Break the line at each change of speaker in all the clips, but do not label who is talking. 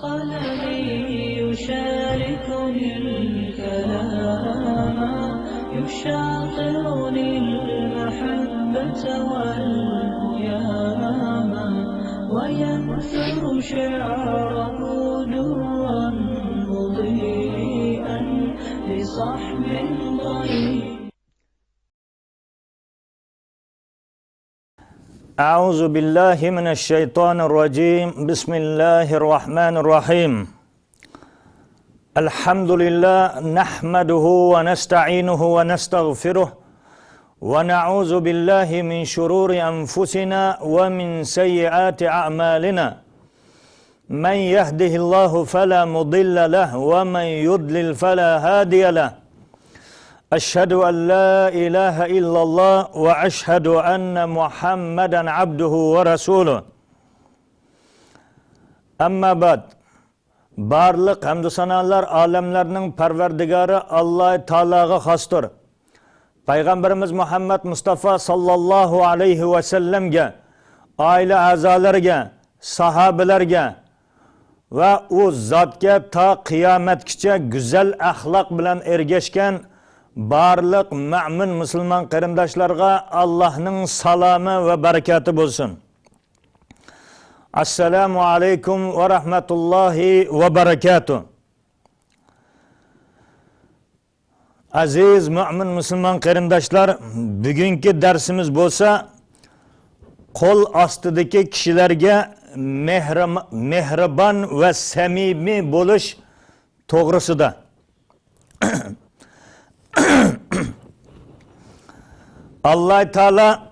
قلمي يشاركني الكلام يشاطرني المحبة والهيام وينثر شعره درا مضيئا لصحب ضيء.
أعوذ بالله من الشيطان الرجيم. بسم الله الرحمن الرحيم. الحمد لله نحمده ونستعينه ونستغفره ونعوذ بالله من شرور أنفسنا ومن سيئات أعمالنا. من يهده الله فلا مضل له ومن يضلل فلا هادي له. أشهد أن لا إله إلا الله وأشهد أن محمدا عبده ورسوله. أما بعد. Barlıq hamdü sanalar alemlerinin perverdigarı Allah Teala'ya xasdır. Peygamberimiz Muhammed Mustafa sallallahu aleyhi ve sellemge, aile azalarga, sahabelerge ve o zatga ta kıyametkiçe güzel ahlak bilen ergeşken barlıq mümin Müslüman qarindoshlarga Allah'ın salamı ve bereketi bolsun. Esselamu aleyküm ve rahmetullahi ve berekatuhu. Aziz mümin Müslüman qarindoshlar, bugünkü dersimiz bolsa qo'l ostidagi kishilarga mehribon ve samimiy bo'lish to'g'risida. Allah Teala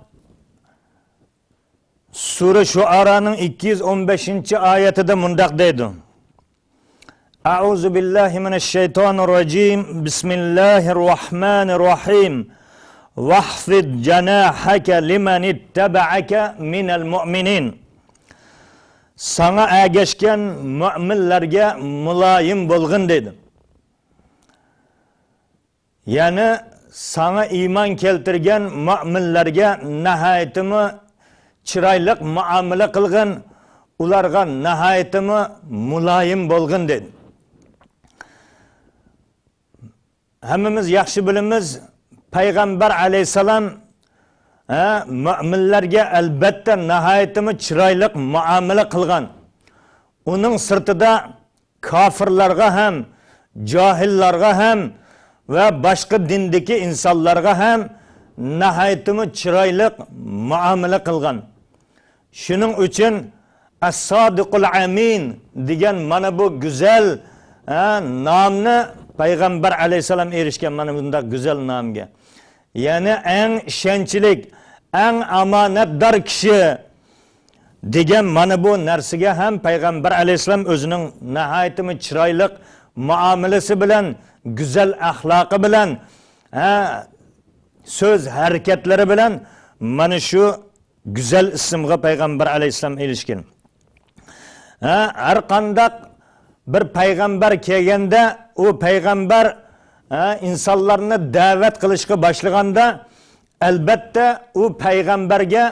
Sure Şuara'nın 215. Ayetinde mundak deydi. Euzu billahi mineşşeytanirracim. Bismillahirrahmanirrahim. Vahfid cenahake limen ittebaake minel mu'minin. Sana ergeşken müminlerge mulayim bolgın dedi. Yani sana iman keltirgen müminlerge nihayetimi chiroyliq muomala qilg'in, ularga nihoyatimi muloyim bo'lg'in dedi. Hammamiz yaxshi bilamiz, payg'ambar alayhissalom mo'minlarga albatta nihoyatimi chiroyliq muomala qilgan. Uning sirtida kofirlarga ham, johillarga ham va boshqa dindagi insonlarga ham nihoyatimi chiroyliq muomala qilgan. Şunun için Es-Sadiqul Amin degan mana bu güzel namni Peygamber aleyhisselam erişken mana bunda güzel namga. Yani en ishonchlik, en amanatdor kishi degan mana bu narsaga ham Peygamber aleyhisselam o'zining nihoyatimi chiroyli muomalasi bilan, güzel ahlaqi bilan, so'z harakatlari bilan mana shu güzel isimga Peygamber aleyhisselam erishgan. Har qandaq bir payg'ambar kelganda u payg'ambar insonlarni da'vat qilishga boshlaganda albatta u payg'ambarga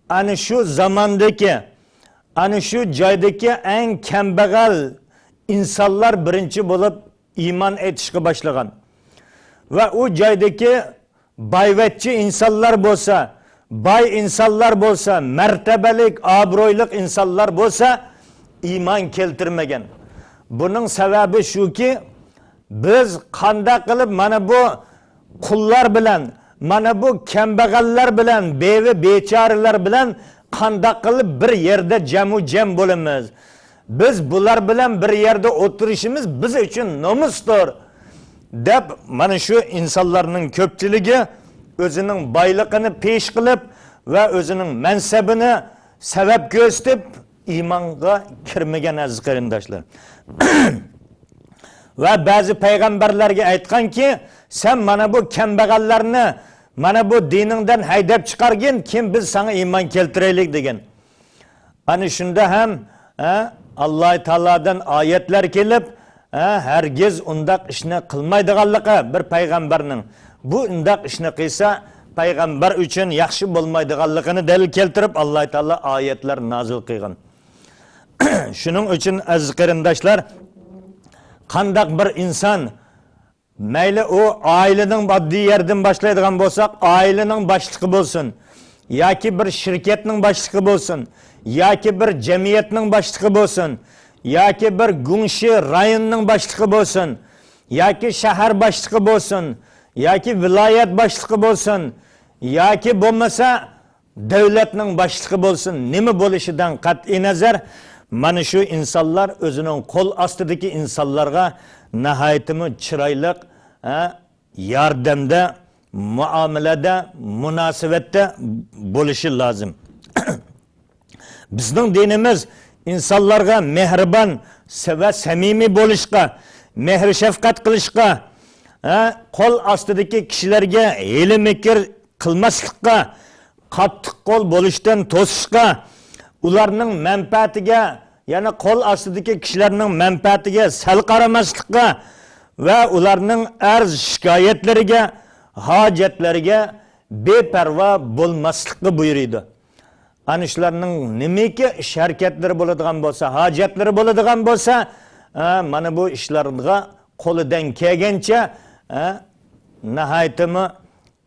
ana shu zamondagi, ana shu joydagi eng kambag'al insonlar birinchi bo'lib iymon etishga boshlagan. Va u joydagi boyvachchi insonlar bo'lsa, bay insanlar bo'lsa, martabalik, obro'yliq insonlar bo'lsa iymon keltirmagan. Buning sababi shuki, biz qanday qilib mana bu qullar bilan, mana bu kambag'allar bilan, beva bechoralar bilan qanday qilib bir yerda jamu jam bo'lamiz? Biz bular bilan bir yerda o'tirishimiz biz uchun nomusdir deb mana shu insonlarning ko'pchiligi o'zining boyligini pesh qilib va o'zining mansabini sabab ko'rsatib iymonga kirmagan aziz qarindoshlar. Va ba'zi payg'ambarlarga aytganki, sen mana bu kambag'allarni mana bu diningdan haydab chiqargin, kim biz sana iymon keltiraylik degan. Ana shunda ham Alloh taolodan oyatlar kelib, hargiz undaq ishni qilmaydiganligi bir payg'ambarning bu undaq ishni qilsa payg'ambar uchun yaxshi bo'lmaydiganligini dalil keltirib Alloh taolo oyatlar nozil qilgan. Shuning uchun aziz qarindoshlar, qandaq bir inson mayli u oilaning oddiy yerdan boshlaydigan bo'lsak, oilaning boshlig'i bo'lsin yoki bir shirkatning boshlig'i bo'lsin yoki bir jamiyatning boshlig'i bo'lsin yoki bir gungshi rayonning boshlig'i bo'lsin yoki shahar boshlig'i bo'lsin yoki viloyat boshlig'i bo'lsin yoki bo'lmasa davlatning boshlig'i bo'lsin, nima bo'lishidan qat'iy nazar mana shu insonlar o'zining qo'l ostidagi insonlarga nihoyatimi chiroyli yordamda, muomalada, munosabatda bo'lishi lozim. Bizning dinimiz insonlarga mehribon va samimiy bo'lishga, mehr shafqat qilishga, qo'l ostidagi kishilarga hiyla mikr qilmaslikqa, qattiq qo'l bo'lishdan to'sishga, ularning manfaatiga, ya'ni qo'l ostidagi kishilarning manfaatiga sal qaramaslikqa va ularning arz shikoyatlariga, hojatlariga beparvo bo'lmaslikqa buyuriydi. Ana shularning nimaki ish harakatlari bo'ladigan bo'lsa, hojatlari bo'ladigan bo'lsa, mana bu ishlarga qo'lidan kelgancha, nihoyatimi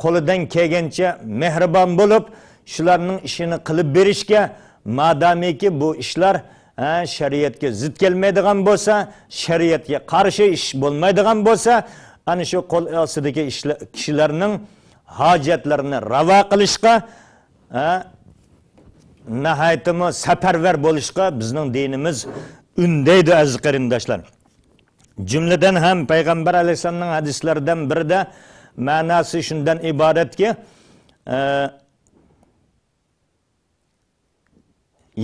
qo'lidan kelgancha mehribon bo'lib, shularning ishini qilib berishga, madamiki bu ishlar shariatga zid kelmaydigan bo'lsa, shariatga qarshi ish bo'lmaydigan bo'lsa, ana shu qo'l ostidagi kishilarning hojatlarini ravo qilishga, nihoyatimi safarvar bo'lishga bizning dinimiz undaydi aziz qarindoshlar. Jumladan ham payg'ambar alayhissalomning hadislaridan birida ma'nosi shundan iboratki,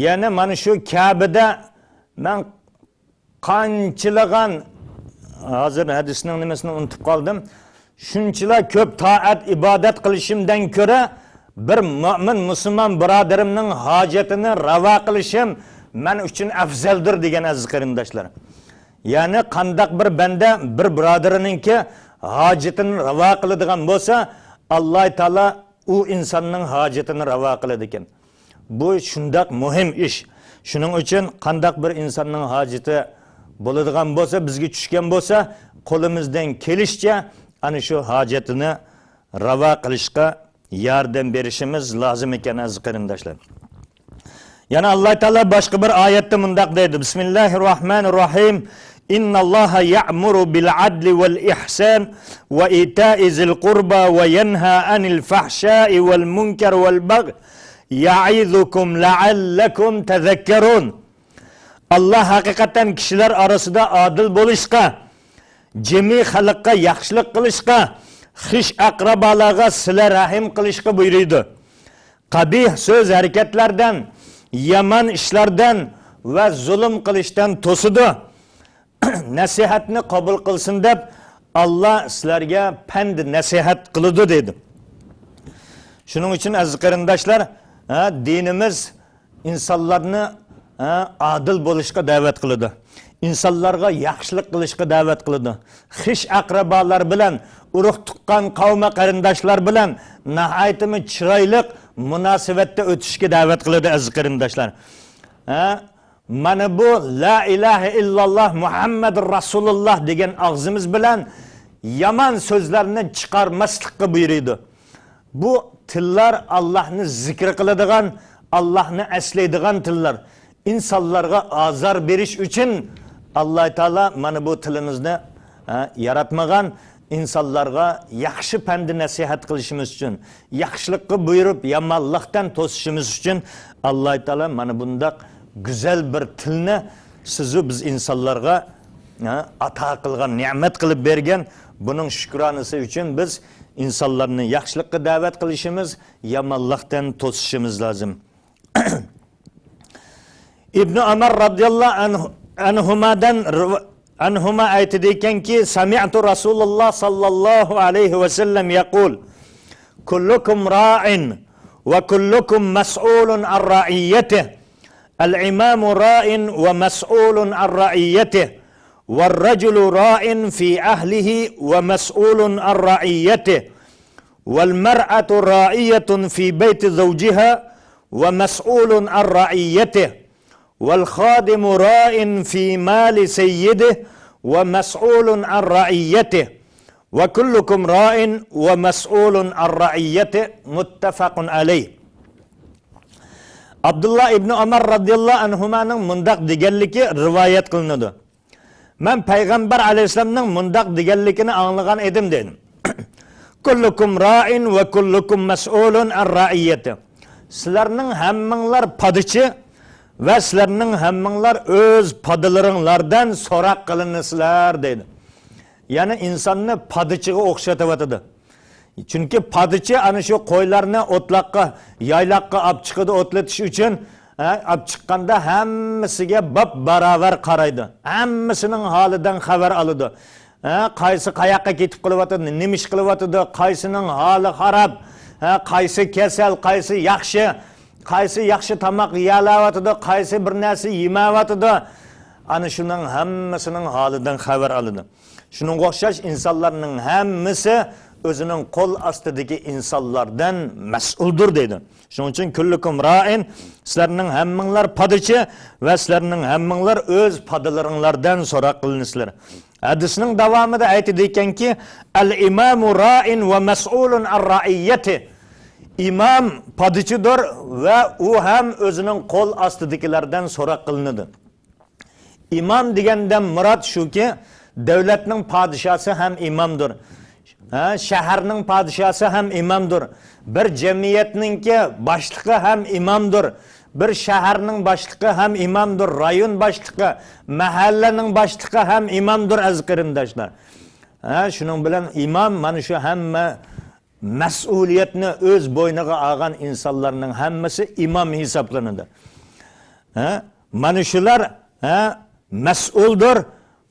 yana mana shu Ka'bada men qanchalagan, hozir hadisning nimasini unutib qoldim, shunchalar ko'p toat ibodat qilishimdan ko'ra bir mo'min musulmon birodarimning hojatini ravo qilishim men uchun afzaldir degan aziz qarindoshlar. Ya'ni qandaq bir banda bir birodarininki hojatini ravo qiladigan bo'lsa, Alloh taolo u insonning hojatini ravo qiladi ekan. Bu shundoq muhim ish. Shuning uchun qandaq bir insonning hojati bo'ladigan bo'lsa, bizga tushgan bo'lsa, qo'limizdan kelishicha ana shu hojatini ravo qilishga yordam berishimiz lozim ekan aziz qarindoshlar. Yana Alloh taolo boshqa bir oyatda mundoq deydi: Bismillahirrohmanirrohim. Innalloha ya'muru bil adli val ihsan va ita'i zil qurba va yanha anil fahsha'i val munkar val bag'i ya'izukum la'allakum tazakkarun. Alloh haqiqatan kishilar orasida adil bo'lishga, jami xalqqa yaxshilik qilishga, xish aqrabolarga sila rahim qilishga buyuriydi. Qabih so'z harakatlardan, yomon ishlardan va zulm qilishdan to'sidi. Nasihatni qabul qilsin deb Alloh sizlarga pand nasihat qiladi dedi. Shuning uchun aziz qarindoshlar, dinimiz insonlarni adil bo'lishga da'vat qiladi. İnsanlarga yaxshilik qilishga da'vat qiladi. Xish aqrabolar bilan, urug' tuqqan qavma qarindoshlar bilan nihoyatimi chiroyli munosabatda o'tishga da'vat qiladi aziz qarindoshlar. Mana bu la ilaha illalloh Muhammadur Rasululloh degan og'zimiz bilan yomon so'zlarni chiqarmaslikqa buyuriydi. Bu tillar Allohni zikr qiladigan, Allohni aslaydigan tillar. İnsanlarga azar berish uchun Alloh taolo mana bu tilimizni yaratmagan. İnsanlarga yaxshi pand nasihat qilishimiz uchun, yaxshilikqa buyurib yomonlikdan to'sishimiz uchun Alloh taolo mana bundaq güzel bir tilni sizu biz insonlarga ato qilgan, ne'mat qilib bergan. Buning shukronasi uchun biz insonlarni yaxshilikqa da'vat qilishimiz, yomonlikdan to'sishimiz lozim. İbn Umar radhiyallohu anhumadan anhuma aytadi ekanki, sami'tu Rasululloh sallallohu alayhi va sallam yaqul: kullukum ra'in va kullukum mas'ulun an ra'iyatihi. Al-imamu ra'in va mas'ulun an ra'iyatihi. والرجل راع في أهله ومسؤول عن رعيته والمرأة راعية في بيت زوجها ومسؤول عن رعيته vel hadimu ra'in fi mali seyyidih ve mes'ulun an ra'iyyetih ve kullukum ra'in ve mes'ulun an ra'iyyetih muttefakun aleyh. Abdullah İbni Ömer radıyallahu anhuma'nın mundak deganligi rivayet kılındı. Men Peygamber aleyhisselamның mundak deganligini anlagan edim dedim. Kullukum ra'in ve kullukum mes'ulun an ra'iyyeti. Sizlerning hammanglar padichi ve sizlerning hammanglar öz padilaringlardan so'roq qilinasizlar dedi. Ya'ni insonni padichiga o'xshatyotidi. Chunki padichi ana shu qo'ylarni o'tloqqa, yayloqqa olib chiqadi o'tlatish uchun, olib chiqqanda hammasiga bab barobar qaraydi. Hammasining holidan xabar oladi. Qaysi qayoqqa ketib qolyotidi, nima ish qilyotidi, qaysining holi xarob, qaysi kasal, qaysi yaxshi, qaysi yaxshi tomoq yeyalayotidi, qaysi bir narsa yemayotidi. Ana shuning hammasining holidan xabar oladi. Shuningga o'xshash insonlarning hammasi o'zining qo'l ostidagi insonlardan mas'uldir deydi. Shuning uchun kullukum ra'in, sizlarning hammanglar padichi va sizlarning hammanglar o'z padilaringlardan so'roq qilinsizlar. Hadisning davomida aytadi ekanki, al imamu ra'in va mas'ulun an ra'iyyati. İmam padichidir va u ham o'zining qo'l ostidagilardan so'roq qilinadi. İmam degandan murod shuki, davlatning podshosi ham imomdir. Shaharning podshosi ham imomdir. Bir jamiyatningki boshlig'i ham imomdir. Bir shaharning boshlig'i ham imomdir. Rayon boshlig'i, mahallaning boshlig'i ham imomdir aziz qarindoshlar. Shuning bilan imom mana shu hamma mas'uliyatni o'z bo'yniga olgan insonlarning hammasi imom hisoblanadi. Mana shular mas'uldir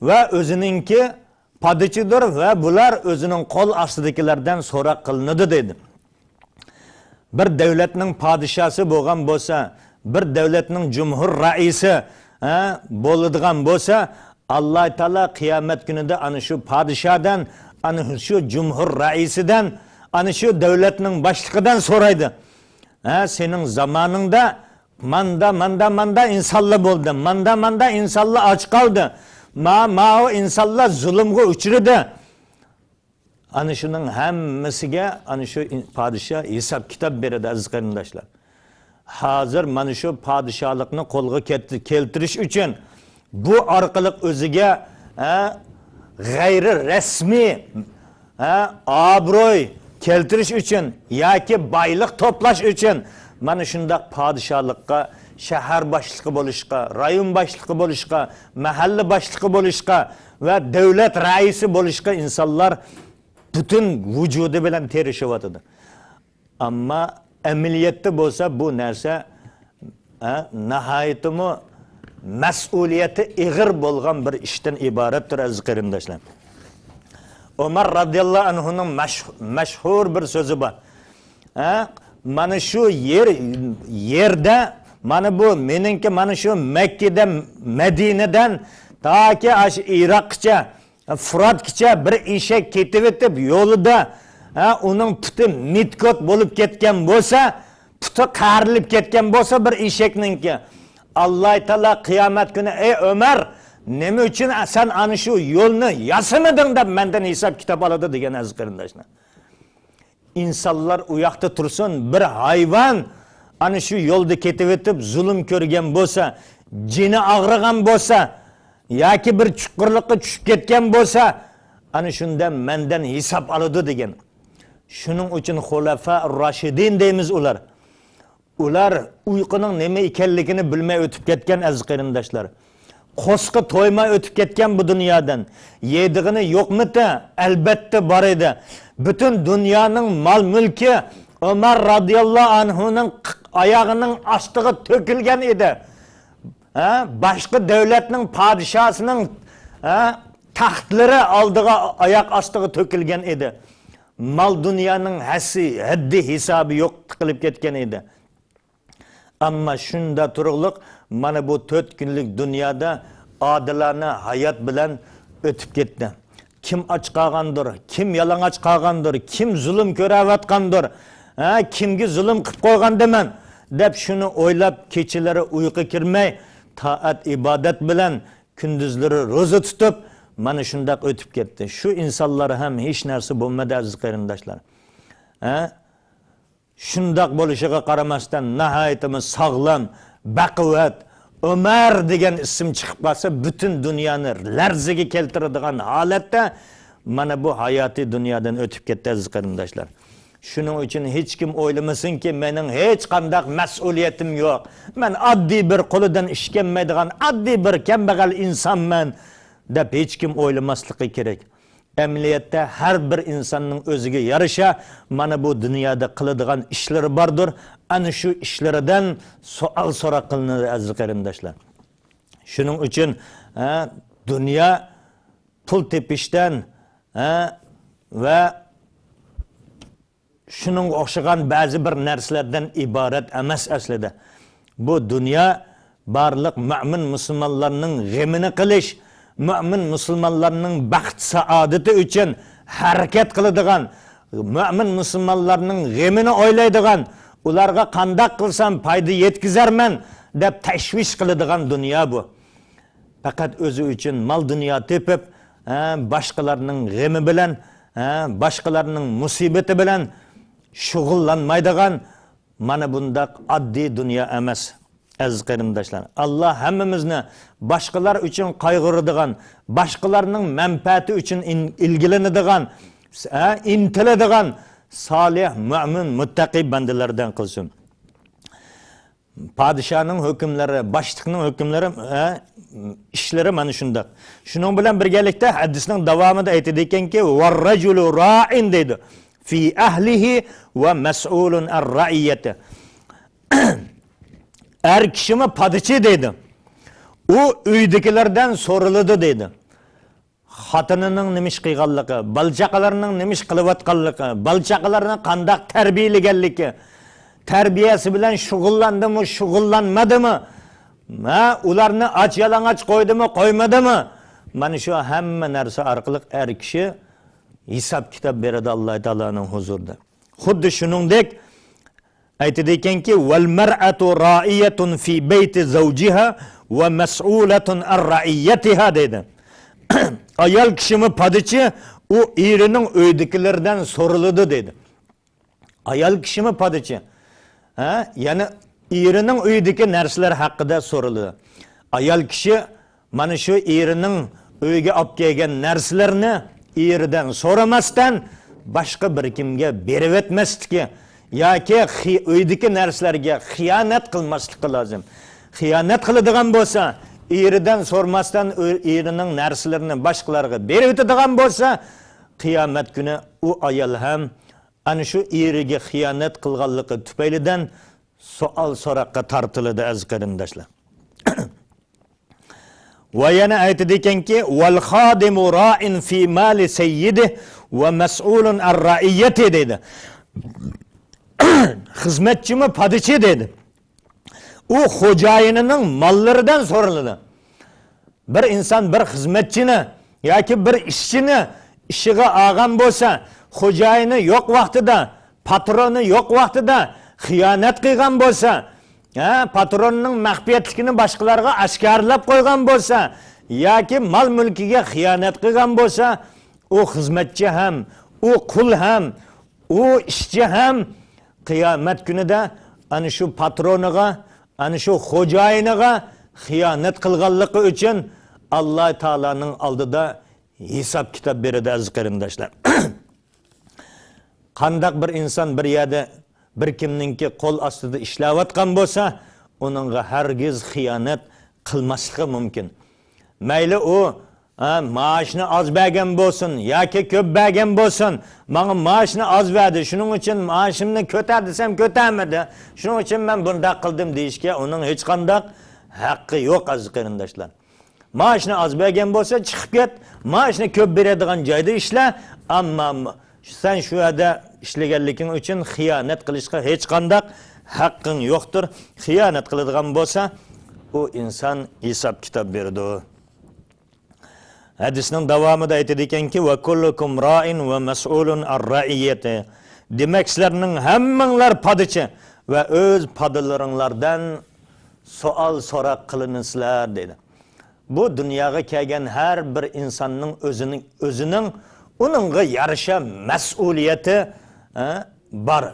va o'zininki padichidir va bular o'zining qo'l ostidagilardan so'roq qilinadi dedi. Bir davlatning podshosi bo'lgan bo'lsa, bir davlatning jumhur raisi bo'ladigan bo'lsa, Alloh taolo qiyomat kunida ana shu podshodan, ana shu jumhur raisidan, ana shu davlatning boshlig'idan so'raydi. Sening zamoningda manda manda manda insonlar bo'ldi, manda manda insonlar och qoldi. Ma o insonlar zulmga uchradi. Ana shuning hammasiga ana shu podsho hisob kitob beradi aziz qarindoshlar. Hozir mana shu podshohlikni qo'lga keltirish uchun bu orqali o'ziga g'ayri rasmiy obro'y keltirish uchun yoki boylik to'plash uchun mana shundoq podshohlikqa, shahar boshlig'i bo'lishga, rayon boshlig'i bo'lishga, mahalla boshlig'i bo'lishga va davlat raisi bo'lishga insonlar butun vujudi bilan terishyotidi. Ammo amaliyotda bo'lsa bu narsa nihoyatimi mas'uliyati ig'ir bo'lgan bir ishdan iboratdir aziz qarindoshlar. Umar radhiyallohu anhuning mashhur bir so'zi bor. Mana shu yerda, mana bu meningki mana shu Makkadan, Madinadan toki ash Iroqcha, Furotgacha bir eshak ketib o'tib yo'lida, uning puti mitkot bo'lib ketgan bo'lsa, puti qarilib ketgan bo'lsa bir eshakninki, Alloh taolo qiyomat kuni, ey Umar, nima uchun sen ana shu yo'lni yasamading deb mendan hisob kitob oladi degan aziz qarindoshlar. İnsanlar u yoqda tursin, bir hayvon ana shu yo'lda ketib o'tib zulm ko'rgan bo'lsa, jini og'rigan bo'lsa yoki bir chuqurlikqa tushib ketgan bo'lsa, ana shunda mendan hisob oladi degan. Shuning uchun xulafa roshidin deymiz ular. Ular uyquning nima ekanligini bilmay o'tib ketgan aziz qarindoshlar. Qo'sqi to'ymay o'tib ketgan bu dunyodan. Yedig'ini yo'qmidi? Albatta bor edi. Butun dunyoning mol mulki Umar radhiyallohu anhuning oyog'ining ostiga to'kilgan edi. Boshqa davlatning podshosining taxtlari oldiga oyoq ostiga to'kilgan edi. Mal dunyoning haddi hisobi yo'q tiqilib ketgan edi. Ammo shunda turug'liq mana bu 4 kunlik dunyoda odilona hayot bilan o'tib ketdi. Kim och qolgandir, kim yalang'och qolgandir, kim zulm ko'rayotgandir, kimga zulm qilib qo'ygan deman deb shuni o'ylab kechalari uyqu kirmay, Taat ibodat bilan kunduzlari ro'za tutib mana shundoq o'tib ketdi. Shu insonlar ham hech narsa bo'lmadi aziz qarindoshlar. Shundoq bo'lishiga qaramasdan nihoyatimiz sog'lom, baquvvat, Ömer degan ism chiqib qolsa butun dunyoni larzaga keltiradigan holatda mana bu hayotiy dunyodan o'tib ketdi aziz qarindoshlar. Shuning uchun hech kim o'ylamasinki mening hech qanday mas'uliyatim yo'q. Men oddiy bir qo'lidan ish kelmaydigan oddiy bir kambag'al insonman deb hech kim o'ylamasligi kerak. Amaliyotda har bir insonning o'ziga yarasha mana bu dunyoda qiladigan ishlari bordir. Ana shu ishlaridan savol so'roq qilinadi aziz qarindoshlar. Shuning uchun dunyo pul tepishdan va shuning o'xshagan ba'zi bir narsalardan iborat emas aslida. Bu dunyo barliq mo'min musulmonlarning g'amini qilish, mo'min musulmonlarning baxt saodati uchun harakat qiladigan, mo'min musulmonlarning g'amini o'ylaydigan, ularga qandoq qilsam foyda yetkazarman deb tashvish qiladigan dunyo bu. Faqat o'zi uchun mol dunyo tepib, boshqalarning g'ami bilan, boshqalarning musibati bilan shug'ullanmaydigan mana bundaq oddiy dunyo emas aziz qarindoshlar. Alloh hammamizni boshqalar uchun qayg'uradigan, boshqalarning manfaati uchun ilgilanadigan, intiladigan solih, mo'min, muttaqi bandalardan qilsin. Padişahning hukmlari, boshliqning hukmlari, ishlari mana shundoq. Shuning bilan birgalikda hadisning davomida aytadi ekanki, varrajulu ra'in deydi. Fi ahlihi va mas'ulun ar-ra'iyati. Er kishimi padichi deydi. U uydagilardan so'riladi deydi. Xotinining nima ish qilganligi, bola-chaqalarining nima ish qilayotganligi, bola-chaqalarini qandoq tarbiyalaganligi, tarbiyasi bilan shug'ullandimi, shug'ullanmadimi, ularni och yalang'och qo'ydimi, qo'ymadimi? Mana shu hamma narsa orqali er kishi hisob kitob beradi Alloh taoloning huzurida. Xuddi shuningdek aytadi ekanki, val mar'atu ra'iyatun fi bayti zawjiha va mas'ulatun ar ra'iyatiha deydi. Ayol kishimi padichi, u erining uydikilaridan so'riladi deydi. Ayol kishimi padichi? Ya'ni erining uyidagi narsalar haqida so'riladi. Ayol kishi mana shu erining uyiga olib kelgan narsalarni eridan so'ramasdan boshqa bir kimga berib etmasligi yoki uydagi narsalarga xiyonat qilmasligi lozim. Xiyonat qiladigan bo'lsa, eridan so'rmasdan erining narsalarini boshqalarga berib o'tadigan bo'lsa, qiyomat kuni u ayol ham ana shu eriga xiyonat qilganligi tufaylidan savol so'roqqa tortiladi aziz qarindoshlar. Va yana aytadi ekanki, val xodimu ra'in fi mali sayyidihi va mas'ulun ar ra'iyati deydi. Xizmatchimi padichi deydi. U xo'jayinining mollaridan so'raladi. Bir inson bir xizmatchini yoki bir ishchini ishiga olgan bo'lsa, xo'jayini yo'q vaqtida, patroni yo'q vaqtida xiyonat qilgan bo'lsa, patronning maxfiyatligini boshqalarga oshkorlab qo'ygan bo'lsa yoki mol mulkiga xiyonat qilgan bo'lsa, u xizmatchi ham, u qul ham, u ishchi ham qiyomat kunida ana shu patroniga, ana shu xo'jayiniga xiyonat qilganligi uchun Alloh taoloning oldida hisob kitob beradi aziz qarindoshlar. Qandaq bir inson bir yerda bir kimninki qo'l ostida ishlayotgan bo'lsa, uningga hargiz xiyonat qilmasligi mumkin. Mayli u maaşını az bergan bo'lsin yoki ko'p bergan bo'lsin, menga maaşını az berdi, shuning uchun maaşimni ko'tar desam ko'tarmadi, shuning uchun men bunday qildim deyishga uning hech qanday haqqi yo'q aziz qarindoshlar. Maaşını az bergan bo'lsa chiqib ket, maaşını ko'p beradigan joyda ishla, ammo sen shu yerda ishlaganliging uchun xiyonat qilishga hech qanday haqqing yo'qdir. Xiyonat qiladigan bo'lsa, u inson hisob kitob beradi. Hadisning davomida aytadi ekanki, va kullukum ra'in va mas'ulun ar ra'iyati. Demak, sizlarning hammanglar podichi va o'z podilaringlardan Sual so'roq qilinsizlar deydi. Bu dunyoga kelgan har bir insonning o'zining uningga yarasha mas'uliyati bor.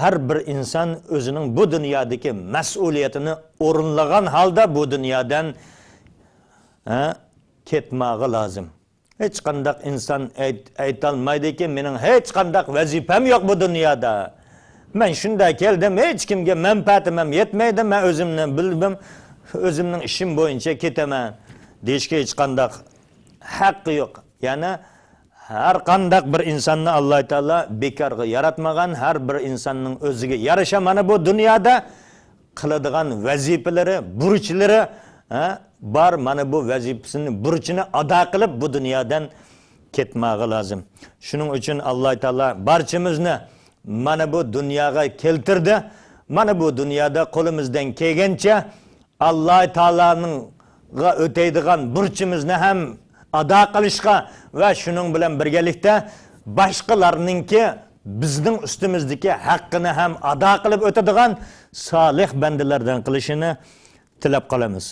Har bir inson o'zining bu dunyodagi mas'uliyatini o'rinlagan holda bu dunyodan ketmog'i lozim. Hech qandaq inson aytolmaydiki, mening hech qandaq vazifam yo'q bu dunyoda. Men shunda keldim, hech kimga manfaatim ham yetmaydi, men o'zimni bildim, o'zimning ishim bo'yicha ketaman deyishga hech qandaq haqqi yo'q. Ya'ni har qandaq bir insonni Alloh taolo bekorga yaratmagan, har bir insonning o'ziga yarasha mana bu dunyoda qiladigan vazifalari, burchlari bor. Mana bu vazifasini, burchini ado qilib bu dunyodan ketmog'i lozim. Shuning uchun Alloh taolo barchamizni mana bu dunyoga keltirdi. Mana bu dunyoda qo'limizdan kelgancha Alloh taoloning o'taydigan burchimizni ham ado qilishga va shuning bilan birgalikda boshqalarninki bizning ustimizdagi haqqini ham ado qilib o'tadigan solih bandalardan qilishini tilab qolamiz.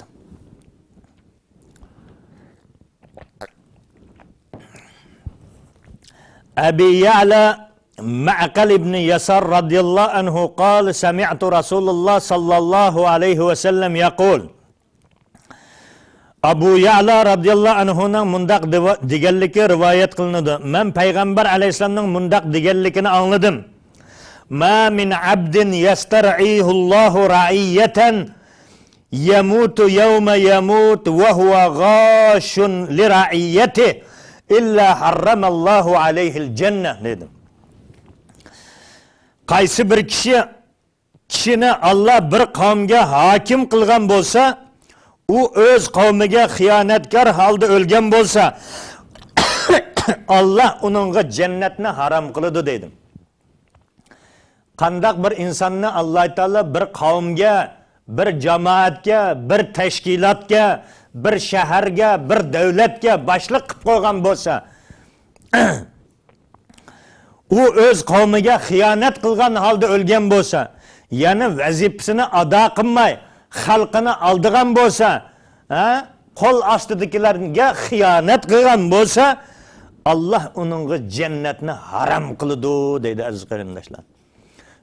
Abi Ya'la Ma'qal ibn Yasar radhiyallohu anhu qala sami'tu Rasululloh sallallohu alayhi va sallam yaqul. Abu Ya'la radhiyallohu anhuning mundaq deganligi rivoyat qilinadi. Men payg'ambar alayhissalomning mundaq deganligini angladim. Ma min abdin yastar'ihu Allohu ra'iyatan yamutu yawma yamut wa huwa ghashun li ra'iyatihi illa harramallohu alayhi al-jannah dedim. Qaysi bir kishini Alloh bir qavmga hokim qilgan bo'lsa, u o'z qavmiga xiyonatkor holda o'lgan bo'lsa, Alloh uningga jannatni harom qiladi deydi. Qandaq bir insonni Alloh taolo bir qavmga, bir jamoatga, bir tashkilotga, bir shaharga, bir davlatga boshliq qilib qo'ygan bo'lsa, u o'z qavmiga xiyonat qilgan holda o'lgan bo'lsa, ya'ni vazifasini ado qilmay xalqini oldigan bo'lsa, qo'l ostidagilarga xiyonat qilgan bo'lsa, Alloh uningga jannatni harom qiladi deydi aziz qarindoshlar.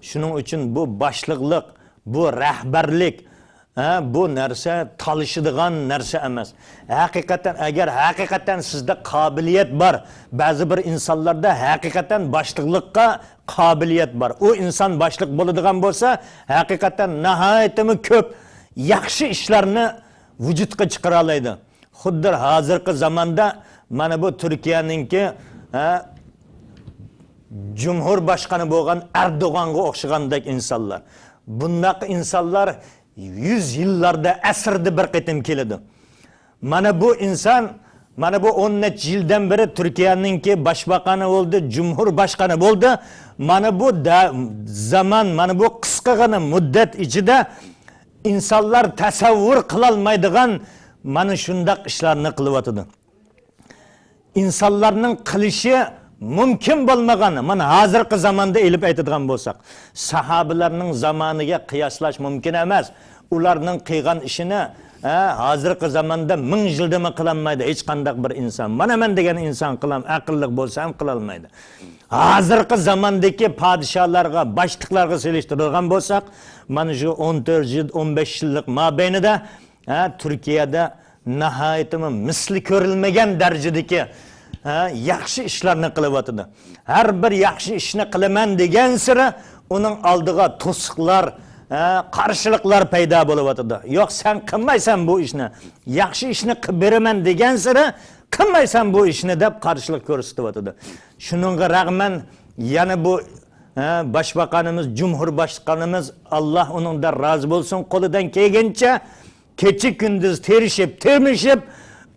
Shuning uchun bu boshliqlik, bu rahbarlik, bu narsa talishadigan narsa emas. Haqiqatan agar haqiqatan sizda qobiliyat bor, ba'zi bir insonlarda haqiqatan boshliqlikqa qobiliyat bor. U inson boshliq bo'ladigan bo'lsa, haqiqatan nihoyatda ko'p yaxshi ishlarni vujudga chiqara oladi. Xuddi hozirgi zamonda mana bu Turkiyaninki Cumhurbaşkanı bo'lgan Erdoğan'a o'xshagandek insonlar. Bundaq insonlar 100 yillarda, asrda bir qitim keladi. Mana bu inson, mana bu 10 necha yildan beri Turkiyaninki başbakanı bo'ldi, Cumhurbaşkanı bo'ldi. Mana bu zaman, mana bu qisqagina muddat ichida insonlar tasavvur qilolmaydigan mana shundaq ishlarni qilyotidi. İnsanlarning qilishi mumkin bo'lmagan, mana hozirgi zamonda elib aytadigan bo'lsak, sahobalarning zamoniga qiyoslash mumkin emas. Ularning qilgan ishini hozirgi zamonda 1000 yildami qilolmaydi hech qanday bir inson. Mana men degan inson qilam, aqlli bo'lsa ham qilolmaydi. Hozirgi zamondagi podsholarga, boshliqlarga selishtiradigan bo'lsak, mana shu 14 yil, 15 yillik mobaynida Turkiyada nihoyatda misli ko'rilmagan darajadagi yaxshi ishlarni qilyotidi. Har bir yaxshi ishni qilaman degan sira uning oldiga to'siqlar, qarshiliklar paydo bo'lyotidi. Yo'q, sen qilmaysan bu ishni. Yaxshi ishni qilib beraman degan sira qilmaysan bu ishni deb qarshilik ko'rsatyotidi. Shuningga rag'man yana bu başbakanımız, cumhurbaşkanımız Allah onundan razı bo'lsin, qo'lidan kelgancha kecha kunduz terishib, termishib,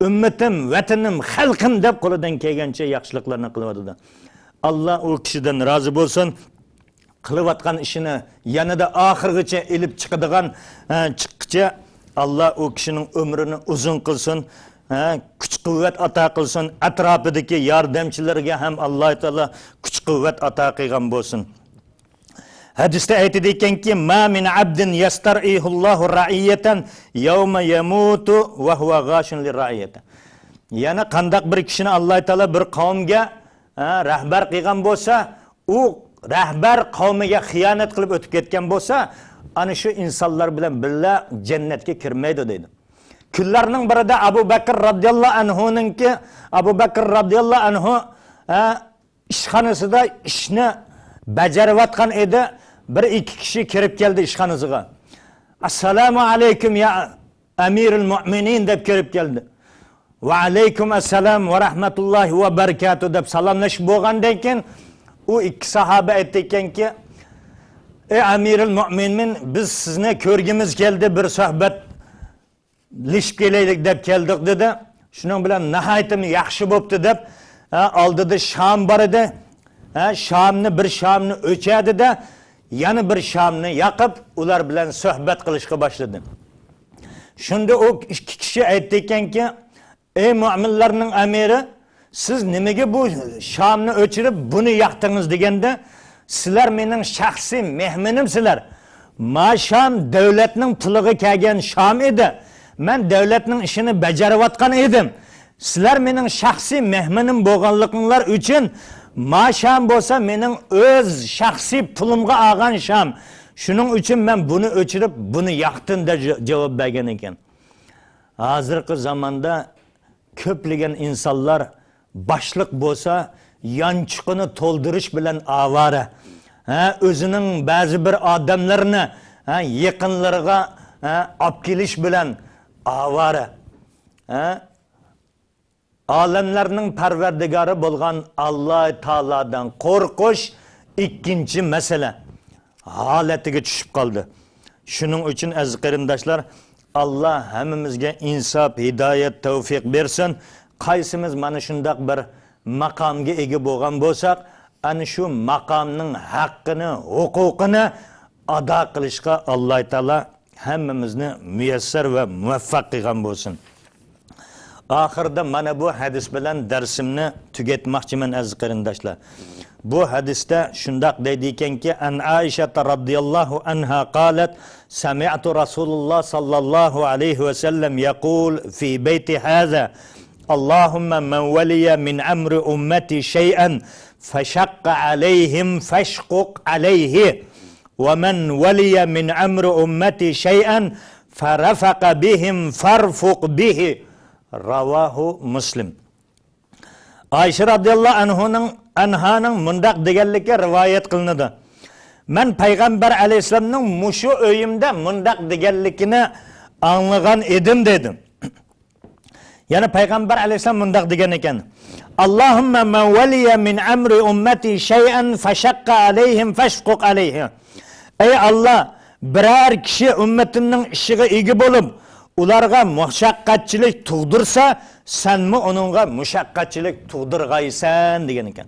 ümmetim, vatanim, xalqim deb qo'lidan kelgancha yaxshiliklarni qilyotidi. Allah u kishidan rozi bo'lsin. Qilayotgan ishini yanada oxirgacha ilib chiqadigan chiqqicha Allah u kishining umrini uzun qilsin, kuch quvvat ato qilsin, atrofidagi yordamchilarga ham Alloh taolo kuch quvvat ato qilgan bo'lsin. Hadisda aytadi ekanki, ma min abdin yastarihullohu ra'iyatan yawma yamutu va huwa g'ashun lirra'iyati. Yana qandaq bir kishini Alloh taolo bir qavmga rahbar qilgan bo'lsa, u rahbar qavmiga xiyonat qilib o'tib ketgan bo'lsa, ana shu insonlar bilan birga jannatga kirmaydi deydi. Kunlarning birida Abu Bakr radhiyallohu anhuninki Abu Bakr radhiyallohu anhu ishxonasida ishni bajarayotgan edi. Bir ikki kishi kirib keldi ishxonasiga. Assalomu alaykum ya amirul mu'minin deb kirib keldi. Va alaykum assalom va rahmatullohi va barakatuh deb salomlashib bo'lgandan keyin u ikki sahoba aytdi ekanki, ey amirul mu'minin, biz sizni ko'rgimiz keldi, bir suhbat lishib kelaylik deb keldik dedi. Shuning bilan nihoyatim yaxshi bo'pti deb oldida sham bor edi. Shamni bir shamni o'chadida yana bir shamni yoqib ular bilan suhbat qilishga boshladi. Shunda u ikki kishi aytdi ekanki, ey mu'minlarning amiri, siz nimaga bu shamni o'chirib buni yoqdingiz deganda, sizlar mening shaxsiy mehmonimsizlar. Ma sham davlatning puliga kelgan sham edi. Men davlatning ishini bajarayotgan edim. Sizlar mening shaxsiy mehmonim bo'lganliginglar uchun ma sham bo'lsa mening o'z shaxsiy pulimga olgan sham. Shuning uchun men buni o'chirib buni yoqdim deb javob bergan ekan. Hozirgi zamonda ko'plagan insonlar boshliq bo'lsa yonchiqini to'ldirish bilan avara. O'zining ba'zi bir odamlarni yaqinlariga olib kelish bilan avara. Olamlarning parvardigori bo'lgan Alloh taolodan qo'rqish ikkinchi masala holatiga tushib qoldi. Shuning uchun aziz qarindoshlar, Alloh hammamizga insof, hidoyat, tavfiq bersin. Qaysimiz mana shundoq bir maqomga ega bo'lgan bo'lsak, ana shu maqomning haqqini, huquqini ado qilishga Alloh taolo hammamizni muyassar va muvaffaq qilgan bo'lsin. Oxirida mana bu hadis bilan darsimni tugatmoqchiman aziz qarindoshlar. Bu hadisda shundoq deydi ekanki, an Aisha radhiyallohu anha qalat sami'tu Rasululloh sallallohu alayhi va sallam yaqul fi bayti hadha Allahumma man waliya min amri ummati shay'an fashaqqa alayhim fashquq alayhi va man waliya min amri ummati shay'an farafaqa bihim farfuq bihi. Ravahu Muslim. Ayşe radıyallahu anhanın mundaq deganligi rivayet qilinadi. Men Peygamber aleyhisselamның mushu uyimda mundaq deganligini anglagan edim dedim. Yana Peygamber aleyhisselam mundaq degan ekan. Allahumma man waliya min amri ummati shay'an fashaqqa alayhim fashquq alayhi. Ey Allah, biror kishi ummatimning ishiga ega bo'lib, ularga mushaqqatchilik tug'dirsa, senmi uningga mushaqqatchilik tug'dirg'aysan degan ekan.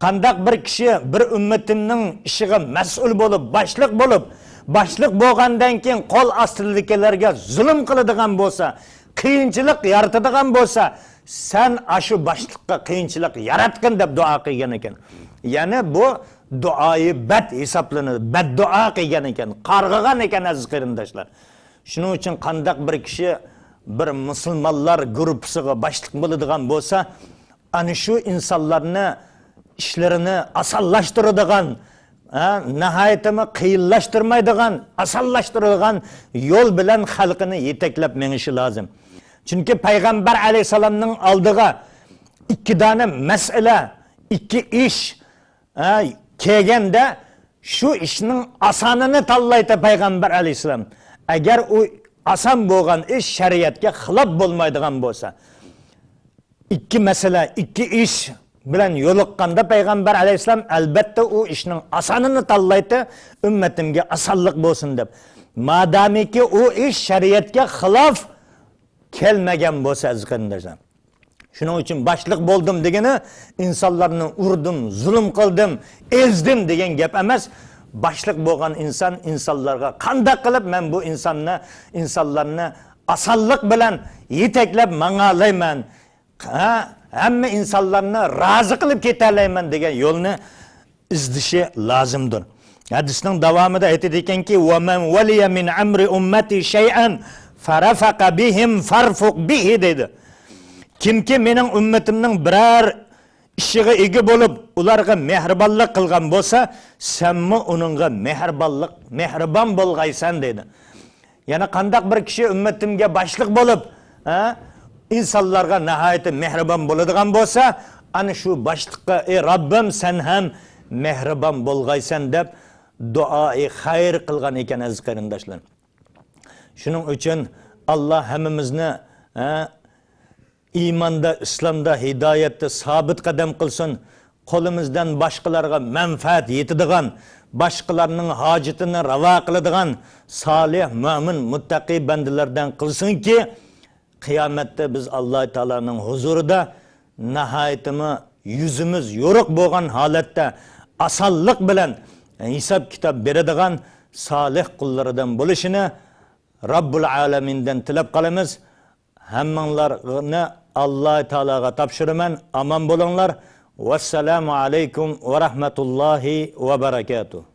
Qandaq bir kishi bir ummatimning ishiga mas'ul bo'lib, boshliq bo'lib, boshliq bo'lgandan keyin qo'l ostidagilarga zulm qiladigan bo'lsa, qiyinchilik yaratadigan bo'lsa, sen ashu boshliqqa qiyinchilik yaratgin deb duo qilgan ekan. Ya'ni bu duoyi bad hisoblanadi, badduo qilgan ekan, qarg'agan ekan aziz qarindoshlar. Shuning uchun qandaq bir kishi bir musulmonlar guruhisiga boshliq bo'ladigan bo'lsa, ana shu insonlarni ishlarini osonlashtiradigan, nihoyatini qiyinlashtirmaydigan, osonlashtiradigan yo'l bilan xalqini yetaklab menishi lozim. Chunki payg'ambar alayhissalomning oldiga ikki dona masala, ikki ish kelganda shu ishning osonini tanlaydi payg'ambar alayhissalom. Agar u oson bo'lgan ish shariatga xilof bo'lmaydigan bo'lsa, ikki masala, ikki ish bilan yo'liqqanda payg'ambar alayhissalom albatta u ishning osonini tanlaydi, ummatimga osonlik bo'lsin deb. Madamiki u ish shariatga xilof kelmagan bo'lsa aziz qarindoshlar. Shuning uchun boshliq bo'ldim degani insonlarni urdim, zulm qildim, ezdim degan gap emas. Boshliq bo'lgan inson insonlarga qanday qilib men bu insonlarni osonlik bilan yetaklab mangalayman, hamma insonlarni rozi qilib ketalayman degan yo'lni izlashi lozimdir. Hadisning davomida aytadi ekanki: "Va man valiya min amri ummati shay'an farafaqa bihim farfuq bihi" deydi. Kimki mening ummatimning biror ishiga ega bo'lib, ularga mehribonlik qilgan bo'lsa, senmi uningga mehribonlik mehribon bo'lg'aysan deydi. Ya'ni qandaq bir kishi ummatimga boshliq bo'lib, insonlarga nihoyatda mehribon bo'ladigan bo'lsa, ana shu boshliqqa ey Robbim, sen ham mehribon bo'lg'aysan deb duoi xayr qilgan ekan aziz qarindoshlar. Shuning uchun Alloh hammamizni iymonda, islomda, hidoyatda sobit qadam qilsin. Qo'limizdan boshqalarga manfaat yetadigan, boshqalarning hojatini ravo qiladigan solih, mo'min, muttaqi bandalardan qilsinki, qiyomatda biz Alloh taoloning huzurida nihoyatimi yuzimiz yo'riq bo'lgan holatda osonlik bilan hisob kitob beradigan solih qullaridan bo'lishini Rabbul alamindan tilab qolamiz. Hammanglarni Alloh taologa topshiraman. Omon bo'linglar. Vassalomu alaykum va rahmatullohi va barakatuh.